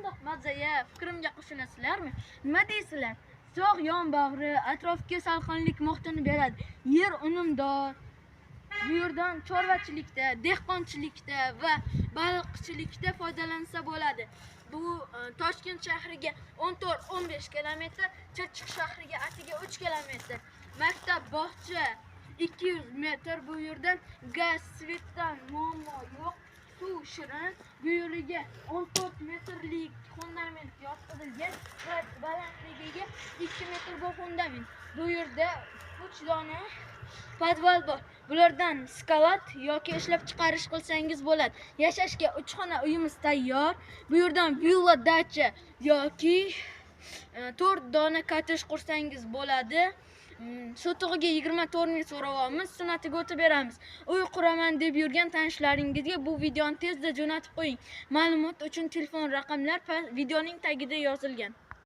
Qandoq mazaya, fikrimga qo'shilasizlarmi? Nima deysizlar? Sog' yon bag'ri atrofga salqinlik muhitini beradi. Yer unumdor. Bu yerdan chorvachilikda, dehqonchilikda va baliqchilikda foydalansa bo'ladi. Bu Toshkent shahriga 14-15 kilometr, Chirchiq shahriga atiga 3 kilometr. Maktab, bog'cha 200 metr. Bu yerdan gaz, svetdan muammo yo'q. Suv shirin. Bu yerga 14 metrlik fundament yotqizilgan va balandligiga 2 metr bu fundament. Bu yerda 3 dona podval bor. Bulardan skalat yoki ishlab chiqarish qilsangiz bo'ladi. Yashashga 3 xona uyimiz tayyor. Bu yerdan villa, dacha yoki 4 dona kottej qursangiz bo'ladi. Sotug'iga 24 ming so'rayapmiz, sunnatiga o'tib beramiz. Uy quraman deb yurgan tanishlaringizga bu videoni tezda jo'natib qo'ying. Ma'lumot uchun telefon raqamlar videoning tagida yozilgan.